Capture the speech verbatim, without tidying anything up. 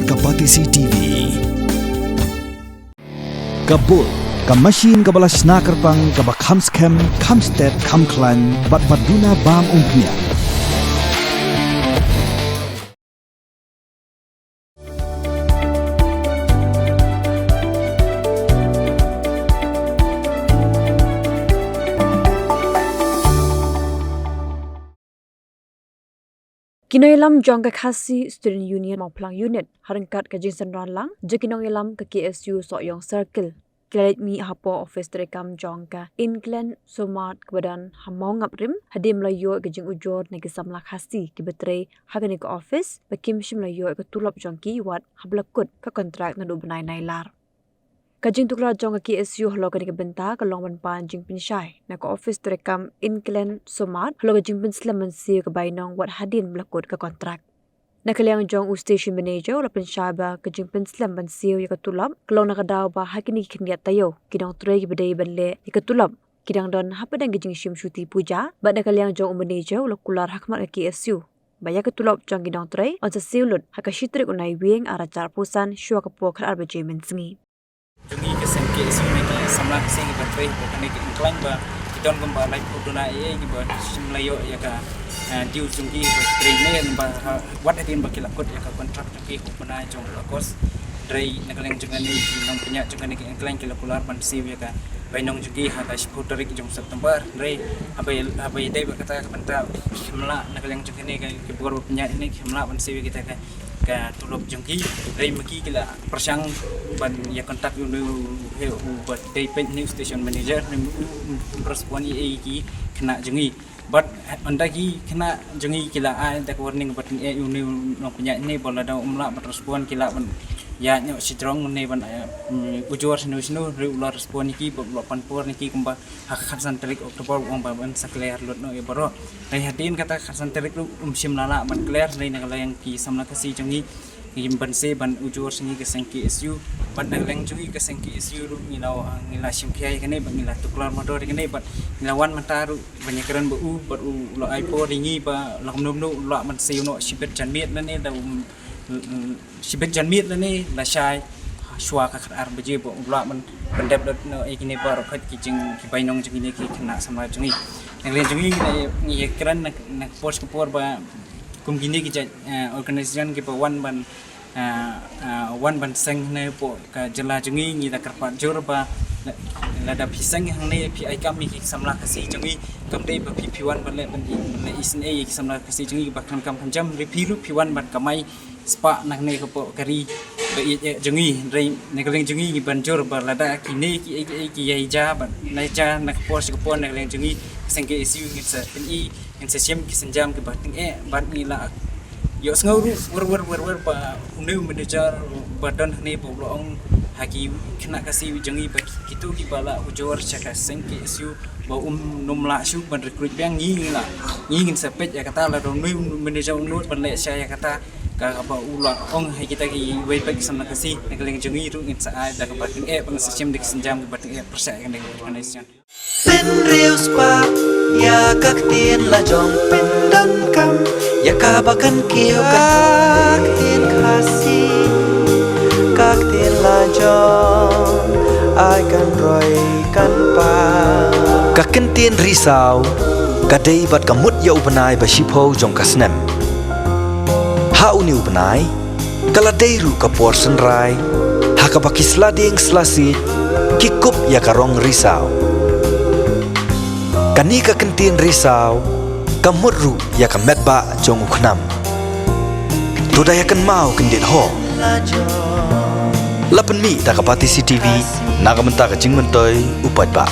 Ka Batesi T V. Ka Bull, ka machine kaba la shna kyrpang, kaba kham skhem, kham stet, kham khlaiñ, bad ba duna bam umphniang. Ki nongïalam jong ka Khasi Student Union Mawphlang Unit, ha ryngkat ka jingsynran lang jong ki nongïalam ka K S U Sohiong Circle, ki la leit mih hapoh office treikam jong ka Incline Somart kaba don ha Mawngap Rim, hadien ba la ïoh ka jingujor na ki samla Khasi kiba trei ha kane ka office, ba kim shym la ïoh ka tulop jong ki wat haba la kut ka kontrak naduh u bnai Nailar. Ka jingtuklar jong ka K S U halor kane ka bynta ka long ban pan jingpynshai na ka office treikam Incline Somart halor ka jingpynslem ban siew ka bainong wat hadien ba la kut ka kontrak. Na ka liang jong u station manager u la pynshai ba ka jingpynslem ban siew ïa ka tulop ka long na ka daw ba ha kine ki khyndiat taïew ki nongtrei kiba dei ban leh ïa ka tulop ki dang don hapdeng ka jingshim shuti puja, bad na ka liang jong u manager u la kular ha khmat ka K S U ba ïa ka tulop jong ki nongtrei yn sa siew lut ha ka shi tarik u Naiwieng ar hajar arphew san shuwa ka por khatar baje mynsngi. Jong ngi ka seng K S U ne ki samla Khasi kiba trei hapoh kane ka Incline ba ki don kumba laiphew duna ei ei kiba shym la ïoh ïa ka, eh, due jong ki ba trei ne ba, ha, wat hadien ba ki la kut ïa ka kontrak jong ki ha u bnai jong u August. Hynrei na ka liang jong kane ki nongpynïaid jong kane ka Incline ki la kular ban siew ïa ka bainong jong ki ha ka shiphew tarik jong September. Hynrei haba, haba ïadei bad kata ka bynta kim lah, na ka liang jong kane ka, ka bor ba pynïaid ne kim lah ban siew ïa kita ka ka tulop jong ki. Hynrei ma ki ki la pyrshang ban ïa contact ïa une u, u, u ba dei peit une u station manager, ne u, u, u respond ïa ki khynnah jong ngi. Bad ynda ki khynnah jong ngi ki la ai da ka warning ba tyngeh ïa une u nongpynïaid ne ba lada um lah ban respond ki lah ban ïaid noh shajrong ne ban, eh, mm, ujor shano shano, hynrei u la respond ïa ki bad u la pan por ïa ki kumba ha ka khatsan tarik October u ong ba yn sa clear lut noh ïa baroh. Hynrei hadien kata ka khatsan tarik ruh um shym la lah ban clear, hynrei na ka liang ki samla Khasi jong ngi ngim banse ban ujor sha ngi ka seng K S U. Bad na ka liang jong ngi ka seng K S U ruh ngi la, ngi la shim khia ïa kane bad ngi la tuklar mardor ïa kane bad ngi la wan mynta ruh ban ïakren bad u, bad u la ai por ïa ngi ba la kumno kumno u lah ban siew noh shibit janmiet lane da um, shibit janmiet lane lashai shuwa ka khatar baje ba u lah ban pyndep lut noh ïa kine baroh khoit ki jing, ki bainong jong kine ki khynnah samla jong ngi. Na ka liang jong ngi ngi, ngi ïakren na, na ka por sha ka por ba kum kine ki jait, eh, organisation kiba wan ban, eh, eh, wan ban seng ne hapoh ka jylla jong ngi, ngi da kyrpad jur ba la-, lada phi seng hangne phi ai kam ïa ki samla Khasi jong ngi, kam dei ba phi, phi wan ban leh, ban leh isynei ïa ki samla Khasi jong ngi ba khlem kam khlem jam, hynrei phi ruh phi wan ban kamai spah na kane ka pok ka ri ba ïeit eh jong ngi. Hynrei na ka liang jong ngi ngi ban jur ba lada kine ki, ki, ki ïai ja ba na ja na ka por sha ka por na ka liang jong ngi ka seng K S U ngin sa pyni, ngin sa shim ki sienjam kiba tyngeh bad ngi la ïohsngew ruh wer wer wer wer ba une u manager ba don hangne ba u la ong ha ki khynnah Khasi jong ngi ba kito kiba la ujor sha ka seng K S U ba um nym lah shuh ban recruit biang, ngi la, ngi ngin sa peit ïa kata, lada une u manager um nud ban leh sha ïa kata, ka, kaba u la ong ha kita kiwei pat ki samla Khasi, na ka liang jong ngi ruh ngin sa ai da kaba tyngeh, ba ngin sa shim da ki sienjam kiba tyngeh pyrshah ïa kane ka organisation. Pynriewspah ïa ka ktien la jong, pyndonkam ïa kaba kan kiew, ka ktien Khasi, ka ktien la jong, ai kan roi kan pang. Ka kyntien Risaw ka dei bad ka mut ïa u bnai ba shiphew jong ka snem. Ha une u bnai ka la dei ruh ka por synrai ha kaba ki sla dieng sla siej ki kup ïa ka rong risaw. Kane ka kyntien Risaw ka mut ruh ïa ka metbah jong u khnam. To da ïa kynmaw kyndit ho. La pynmih da ka Batesi T V na ka bynta ka jingmyntoi u paidbah.